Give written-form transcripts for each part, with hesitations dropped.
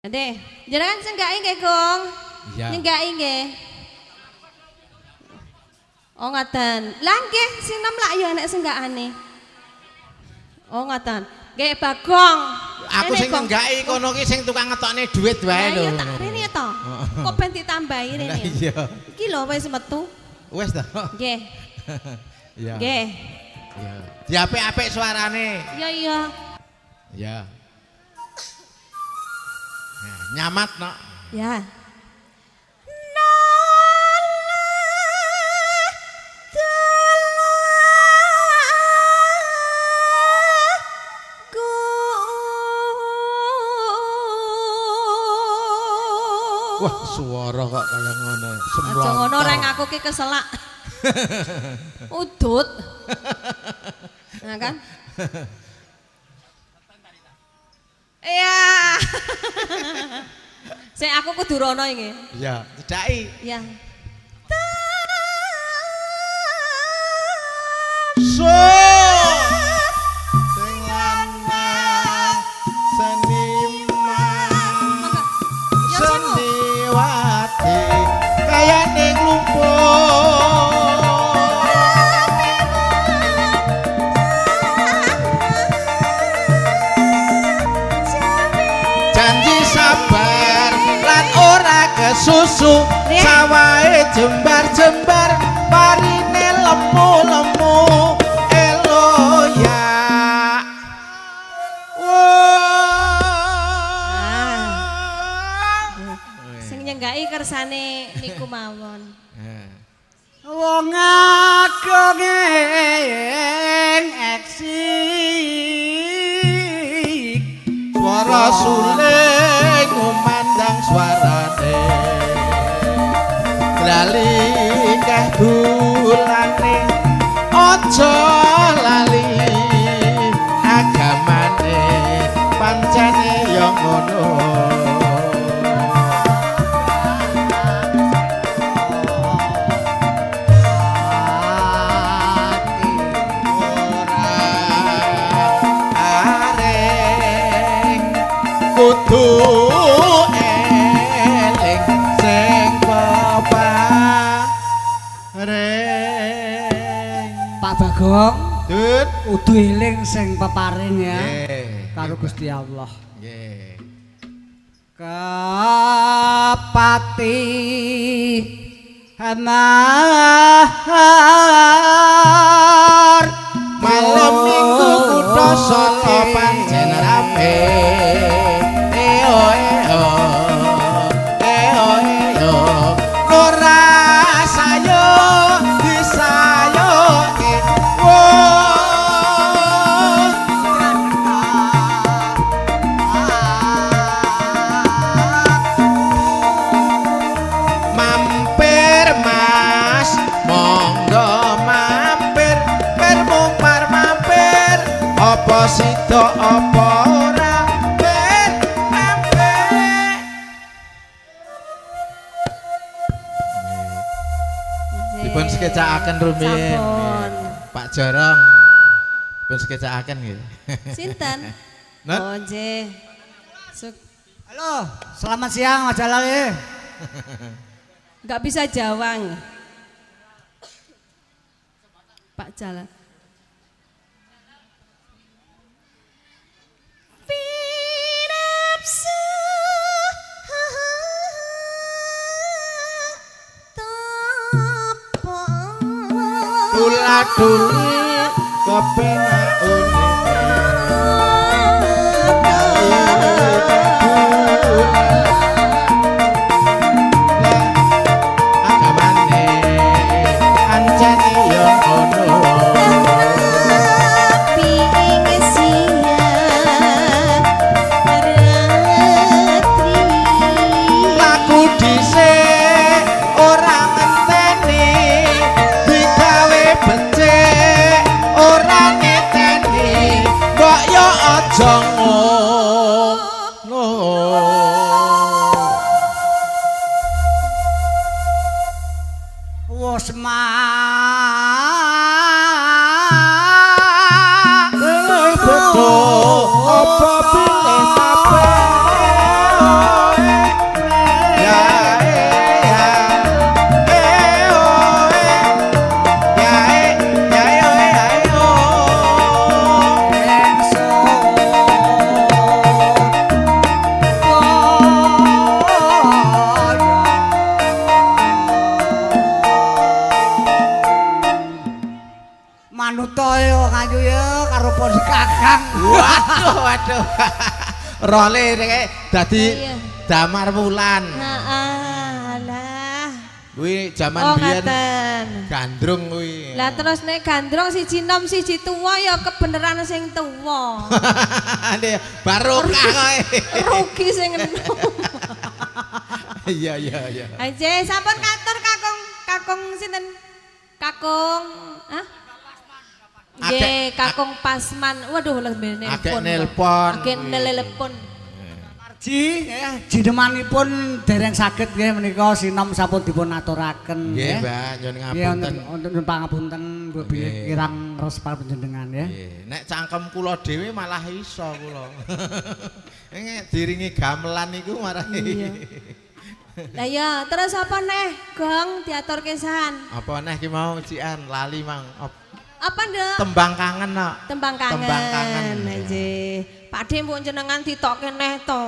Nggih, jenengan senggaki nggih, Gong? Iya. Nyenggaki nggih. Oh ngoten. Lah nggih, sinem lak ya nek senggakane. Oh ngoten. Nggih, Bagong. Aku sing nyenggaki kono ki sing tukang ngetokne dhuwit wae lho. Lah iya tak rene to. Kok ben ditambahi rene. Iya. Iki lho wis metu. Wis to. Nggih. Iya. Nggih. Iya. Diapik-apik suarane. Iya iya. Iya. Nah, nyamat nok. Ya. Wah, suara kok kaya ngono. Aja ngono reng aku ki keselak. Udut. Nah kan? Iya. Sing aku kudu rono iki. Iya, cedhaki. Iya. So. Sing lanang seniman. Seniwati kayane nglumpuk. Janji sabar lan ora kesusu, sawahe jembar-jembar parine lemu-lemu elo ya. Sing nyenggaki kersane niku mawon. Wong agung ing eksik swara suling ngumandang suarane lali keh bulane aja lali agamane pancene ya ngono. Kudu eling sing peparing. Pak Bagong, Dut, kudu eling sing peparing ya. Nggih. Karo Gusti Allah. Nggih. Kepati hamar malam minggu kutha Solo pancen rame. Eo eo eo eo ora sayo disayoke. Mampir Mas, monggo mampir, per mumpar mampir, apa sida apa ora per mampir. Dipun sekecakaken rumiyin. Pak Jorong. Dipun sekecakaken nggih. Sinten? Oh nggih. Halo, selamat siang Mas Jalal. Enggak bisa jawang. Pak Jalal. Pinapsu topo Tula-tuli kepenak unine. Agamane ancene ya ngono. Tapi ing siang ratri Laku dhisik ora ngenteni digawe becik ora niteni. Telepon si Kakang. Waduh, waduh. Role nek dadi Iya. Damar Wulan. Heeh, alah. Kuwi jaman Oh, biyen ngaten. gandrung kuwi. Lah terus nek gandrung siji nom siji tuwa ya kebeneran sing tuwa. Nek barokah kowe. Rugi sing enom. Iya, iya, iya. Aje sampun katur kakung kakung sinten? Kakung, hah? Nggih, kakung Pasman. Waduh lebih nelpon. Agek nelpon. Agek nelpon. Marji ya, jinemanipun dereng saged nggih menika sinom sampun dipun aturaken Nggih, nggih. Mbak, nyuwun Nggih, ngapunten. wonten nyuwun pangapunten mbok bilih Nggih. kirang resep panjenengan ya. Nggih, nek cangkem kula dhewe malah iso kula. Nek diringi gamelan iku marah. Iya. Lah ya, terus apa neh? Gong diaturke san. Apa neh ki mau cian lali mang. Apa nduk? Tembang kangen kok. Tembang kangen. Tembang kangen. Nggih. Pak De mbok jenengan ditokke neh to.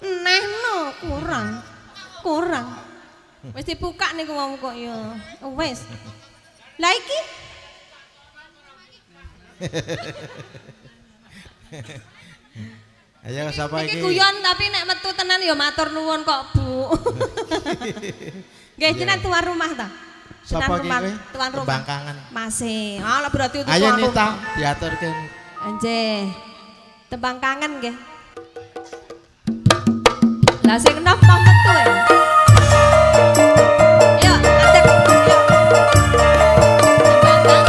Neh no kurang. Kurang. Wis dibuka niku wau kok ya. Wis. Lah iki Ayo sapa iki iki? guyon tapi nek metu tenan ya matur nuwun kok, Bu. Nggih, jenengan tuan rumah ta? Sapa iki kowe? Tuan rumah. Tembang kangen. Masih. Ah, lah berarti itu Ayo tuan Nita rumah. diaturke. Anjih. Tembang kangen nggih. Lah sing enom mau metu ya. Yo, adek. Yo. Tembang kangen.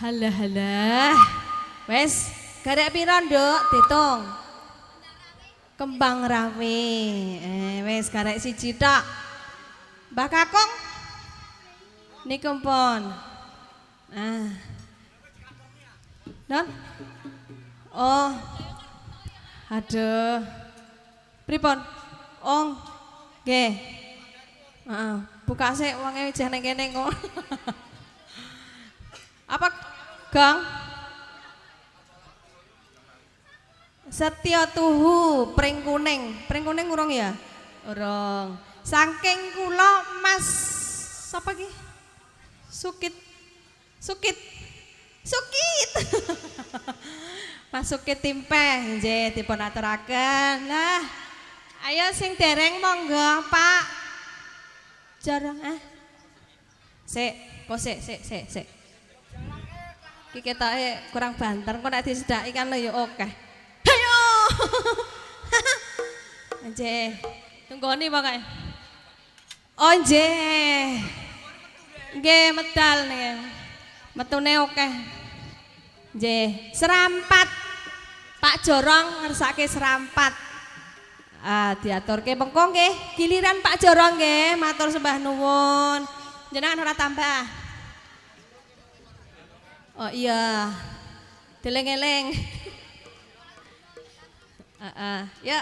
Halah halah. Wes, garek pira, Nduk? Ditung. Kembang rawe. Wes garek siji tok. Mbah Kakung. Niku pun. Ah. Non? Oh. Aduh. Pripun? Oh. Nggih. Heeh, buka sik wonge ijeh ning kene kok. Apa Gong? Setya tuhu pring kuning. Pring kuning urung ya? Urung. Saking kula Mas sapa ki? Sukit. Sukit. Sukit. Mas Sukit Timpeh nggih dipun aturaken. Lah, ayo sing dereng monggo, Pak. Jarang ah. Sik, kok sik sik sik sik. Iki ketoke kurang banter, kok nek disedhaki kan lho ya akeh. Hayo. Nggih. Tunggoni pokoke. Oh nggih. Nggih medal niki. Metune akeh. Nggih, serampat. Pak Jorong ngersake serampat. Ah, diaturke mengko nggih, giliran Pak Jorong nggih, matur sembah nuwun. Jenengan ora tambah. Oh iya. Deleng-eleng. Heeh, ya.